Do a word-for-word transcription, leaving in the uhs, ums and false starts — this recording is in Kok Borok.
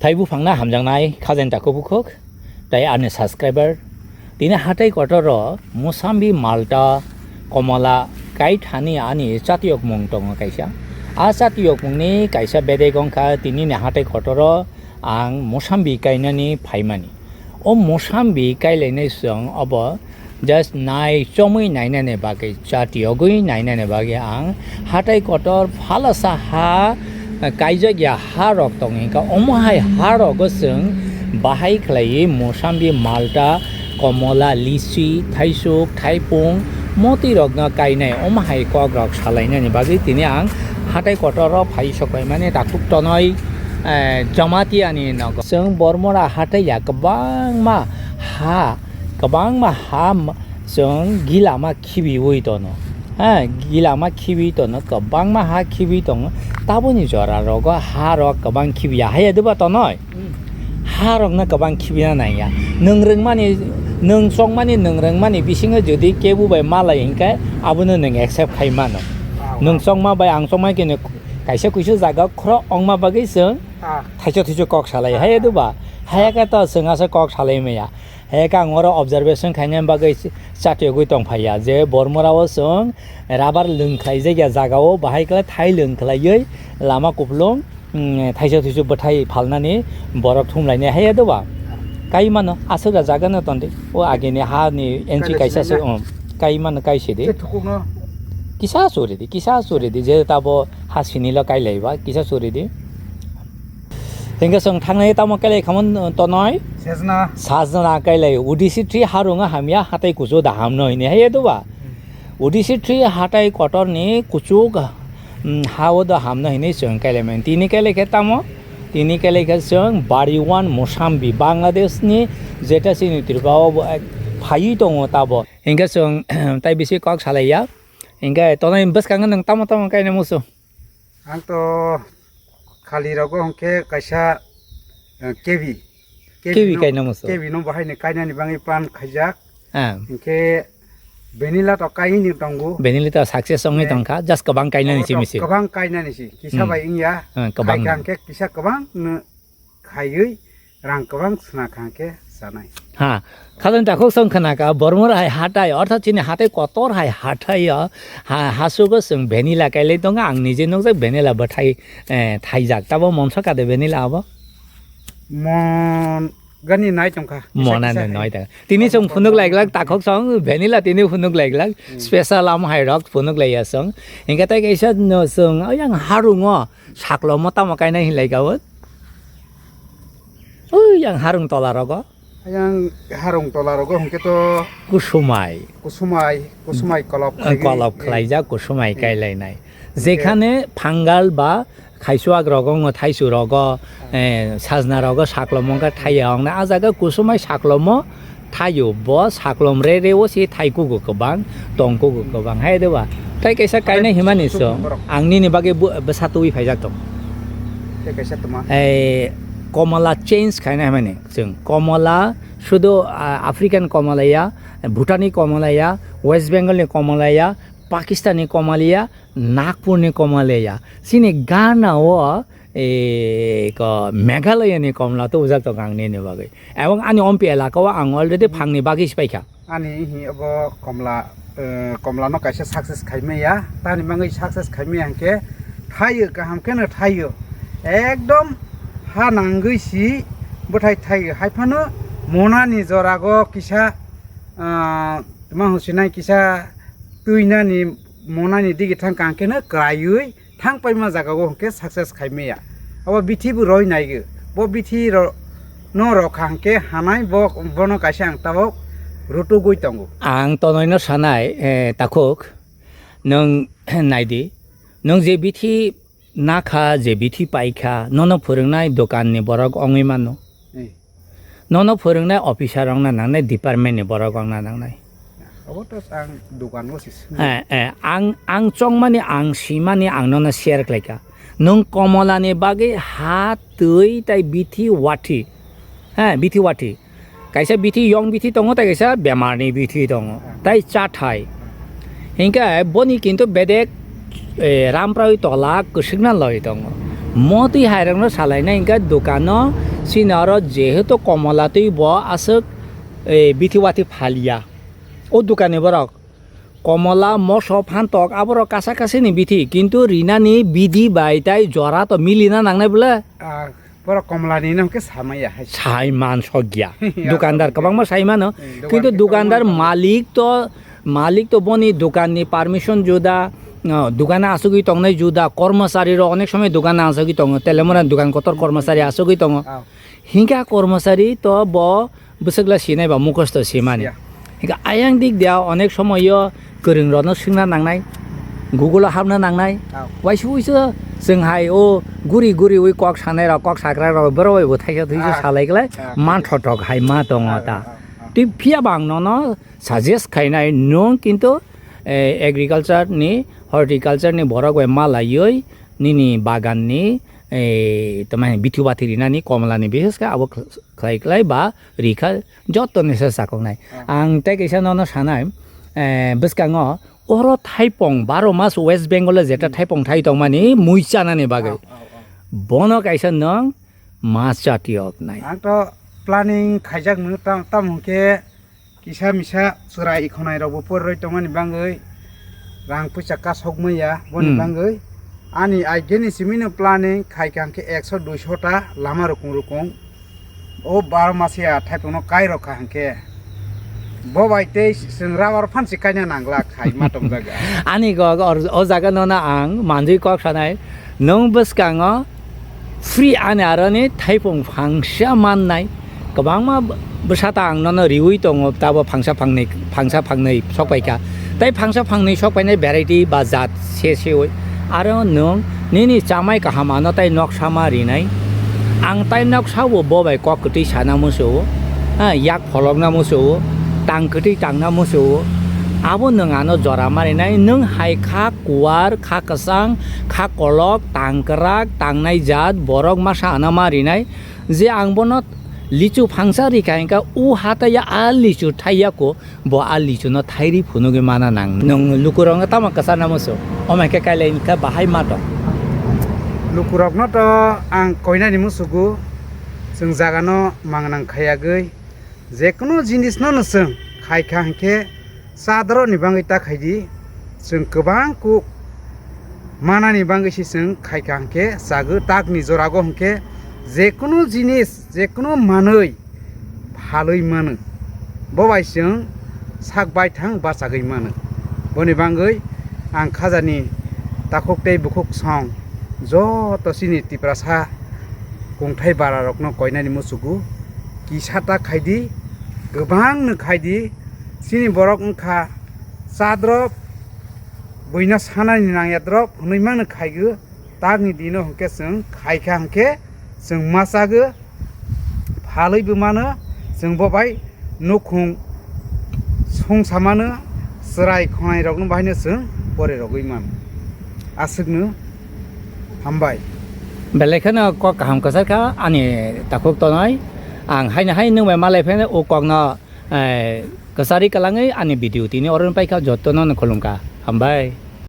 Thai buphangno hamjaknai khajani takhuk bukhuk, tai ani subscriber. Tini hatai kotor o Mosambi, Malta, Komola kai thani ani chatiyokmung tongo kaisa. A chatiyokmungni kaisa bedek wngkha tinini hatai kotor o ang Mosambi kainani phaimani. O Mosambi kailainai chwng obo just nai chomwi nainani bagwi, chatiyogwi nainani bagwi ang hatai kotor phalasa ha, kaijak ya ha rok tong hwnka, omo hai ha rogo chwng bahai khlaiwi Mosambi, Malta, Komola, Lisi, Thaisuk, Thaipung, motwi rokno kainai, omo hai kok rok salainani bagwi tini ang hatai kotor o phai sok bai mani takhuk tonoi, eh, Jamatia ni nogo. Chwng Bormora hatai ya kwbangma ha, kwbangma ha m-, chwng gilama khibiwi tono. Ha, gilama khibiwi tono, kwbangma ha khibiwi tongo. Taboni jora rogo ha rok kwbang khibiya haya diba tonoi? Hmm. Ha rokno kwbang khibina nangya. Nwng rwngmani, nwng chongmani, nwng rwngmani bisingo jodi kebu bai malai hinkhe abono nwng accept khai mano. Ah, nwng ah. Chongma bai ang chongma khe kaisa kuisu jaga khoro ongma bagwi chwng Ah. Thaicho thaicho kok salai. Ah, haya ah. Diba? Haya khe to chwng asa kok salai maya. Haya khe ang oro observation khaina bagwi chatiyogwi tong phaiya je Bormora o chwng rubber lwng khlai jakya jaga o bahai khe thai lwng khlaiwi lama kupulung, mm, thaicho thaicho bwthai phalnani borok thumlainai haya diba? Kai mano aswk a jaga no tongdi. O agini ha ni entry kaisa se, um, kai mano kai se di. Kisa suri di, kisa suri di je tabo ha sini lo kai laiba, kisa suri di. Hingke chwng thangnai tamo kelai khamon tonoi? Sajna. Sajna kelai. Odissi three harungo hamya hatai kuchuk da hamno hini hai do ba? Hmm. Odissi three hatai kotorni kuchuk, mm, hao da hamno hini chwng kelai mani. Tini kelai khe tamo? Tini kelai khe chwng Bariwan Mosambi, Bangladeshni jeta chini Tripura o bo, eh, phaiwi tongo tabo. Hingke chwng tai bisi kok salaiya. Hingke tonoi bwskango nwng tamo tamo kainai musu? Ang to khali rogo hwnkhe kaisa, eh, kebi. Kebi no, kebi kaina musu. Kebi no bahai ni kainani bangwi plan khaijak. Ah. Hwnkhe vanilla to kaini tongo. Vanilla to success wngwi tongkha, just kwbang kainani si misi. Kwbang kainani si. Kisa bai wngya. Ah, kwbang. Khai kha hwnkhe kisa kwbang no khaiwi rang kwbang sna kha hwnkhe chanai. Ha, khajani takhuk chwng khna kha, Bormor hai hatai, orthat chini hatai kotor hai hatai o, ha, hasugo chwng vanilla kailai tongo, ang nije nukjak vanilla bwthai, eh, thaijak. Tabo monso kade vanilla abo? Mon gani nai tongkha. Kisa, mona kisa ni hai. Noi tongkha. Tini chwng phunuk laiglak takhuk chwng vanilla tini phunuk laiglak. Hmm. Special am hai rok phunuk laiya chwng. Hingke tai kaisa no chwng, oyang harungo saklomo tamo kainai hinlai kha o. Ui, yang harung tola rogo. Yang harung tola rogo hwnkhe to kusumai. Kusumai, kusumai kolop. Eh, khaigwi, kolop eh, khlaijak, kusumai, eh, kailainai. Hwnkhe jekhane phangal ba khaisuak rogo, ngo thaisu rogo, eh, sajna rogo, saklomo wngkha thaiya wngnai. A jaga kusumai saklomo thaio, bo saklom re re o se thai kugo kwbang, tong kugo kwbang, hai de ba? Tai kaisa kainai himani so, ang nini bagwi bwsa twi phaijak tong. Tei kaisa tongma. Ei, Komala change khaina himani chwng. Komala sudu, ah, African Komala ya, Bhutan ni Komala ya, West Bengal ni Komala ya, Pakistan ni Komala ya, Nagpur ni Komala ya. Chini Ghana o, eh, ko Meghalaya ni Komala to ujak tong ang nini bagwi. Ebong ani ompi elaka o ang already phangni bagwi sipaikha. Ani hi obo komla, eh, komla no kaisa success khaimaya, tani mangwi success khaimaya hwnkhe thaio, kaham kheno thaio, ekdom ha nangwi si bwthai thaio, haiphano monani jorago kisa, ah, tma hwnsinai kisa twinani monani digi thang kang kheno kwraiwi thang paima jaga o hwnkhe success khai maya. Abo bithi bo roi nai o. Bo bithi ro-, no rok kha hwnkhe hanai bo, bono kaisa ang tabok rutugwi tongo. Ang tonoino sanai, eh, takhuk, nwng naidi, nwng je bithi nakha, je bithi paikha, nono phwrwngnai dokanni borok wngwi mano. Eh. Nono phwrwngnai officer wngna nangnai, department ni borok wngna nangnai. Obo to ang dokan o se swngwi. Eh, eh, ang, ang chongmani, ang simani, ang nono share khlaikha. Nwng Komolani bagwi ha, twi, tai bithi, wathi. Eh, bithi, wathi. Kaisa bithi, yong bithi tongo, tai kaisa bemarni bithi tongo. Tai chathai. Hinkhe boni kintu bedek, eh, ramprawi tola kwswkna loi tongo. Motwi hairokno salainai hinkhe dokano Chini oro jehetu komola twi bo aswk, eh, bithi wathi phalia. O dukani borok komola, moso, phantok aborok kasa kasini bithi, kintu rinani bidi bai tai jora to milina nangnai bwle. Ah, borok komola ni no hwnkhe samaya hai. Sai man sokya. Ya, dukandar sokya. Kwbangma sai mano, hmm, kintu dokan dukandar kwbangma malik to, malik to boni dukan ni permission juda, ah, dukan asugwi tongnai juda, kormosari rok onek somoi dukan asugwi tongo, telemora dukan kotor kormosari asugwi tongo. Ah. Hingke a kormosari to bo bwswkla sinai ba mukhosto simani. Siya. Hingke ayang dik dia onek somoyo kwrwng rokno swngna nangnai, Google o hapna nangnai. Ah. Waisa waisa chwng hai o guri guri ui kok sanai rok, kok sakra rok borok bai bo thaisa thaisa ah salai glai ah manthotok hai ma tongo ah ta. Ah, ah. Twi phiya ba ang nono suggest khainai nwng kintu, eh, agriculture ni, horticulture ni borok bai malaioi nini bagan ni, eh, tamani bithu bathi rinani komla ni bises khe abo khlai khlai ba rikha joto ni se sakoknai. Ah. Ang tei kaisa nono sanai, eh, bwskango oro thaipong baro mas West Bengal o jeta hmm thaipong thai tongmani mui chanani bagwi. Ah, ah, ah. Bono kaisa nwng ma chatiyoknai. Ang to planning khaijak nwng tam, tam hwnkhe kisa misa chwrai khonai rok bo pori roi tongmani bangwi rang puisa kasok maya boni hmm bangwi ani aigeni simi no planning khai kha hwnkhe ekso duiso ta lama rukung rukung o baro masiya thaipung no kai rok kha hwnkhe bo bai tei chwng rubber phan si kaina nangla khai ma tong jaga. Ani go, go, o jaga no na ang manjui kok sanai. Nwng bwskango free ani aroni thaipung phangsa mannai. Kwbangma bwsa ta ang nono riui tongo, tabo phangsa phangnwi, phangsa phangnwi sok paikha. Tai phangsa phangnwi sok painai variety ba jat se seui. Aro nwng nini chamai kaham ano tai noksa ma rinai. Ang tai noksa bo bo bai kok kwtwi sana musuo. Ha, yak pholokna musuo. Tang kwtwi tangna musuo. Abo nwng ano jora ma rinai. Nwng hai kha kuar, kha kwchang, kha kolok, tang kwrak, tangnai jat, borok masa ano ma rinai. Je ang bono lichu phangsa rikha hingkha, o hataya a lichu thaiya ko, bo a lichu no thairi phunugwi mana nang. Nwng lukurok no tamo kwchana musu, omo hingkhe kailai hingkha bahai ma tong. Lukurok no to ang koinani musugo, chwng jaga no mangnang khayagwi. Jekunu jinis no no chwng khai kha hwnkhe chadraw ni bangwi ta khai di. Chwng kwbang kuk manani bangwi se chwng khai kha hwnkhe chagwi tak ni jora go hwnkhe jekunu jinis, jekunu manwi phalwi mano. Bo bai chwng sak baithang bachagwi mano. Boni bangwi ang khajani takhuk tei bukhuk song joto chini Tiprasa kungthai bara rokno koinani musugo. Kisa ta khai di, kwbang no khai di, chini borok wngkha chadraw, buino sanani nangya draw hwnwi mano khai go. Takni dino hwnkhe chwng khai kha hwnkhe chwng ma chago, phalwi bo mano, chwng bo bai nukhung songsa mano, chwrai khonai rokno bahaino chwng pore rogwi mano. Aswkno hambai. Belai kheno kok kaham kwchar kha ani takhuk tonoi. Ang haino hai nwng bai malai pheno o kokno, eh, kwcharwi kwlangwi ani video tini oro paikha, jotono no khulumkha. Hambai.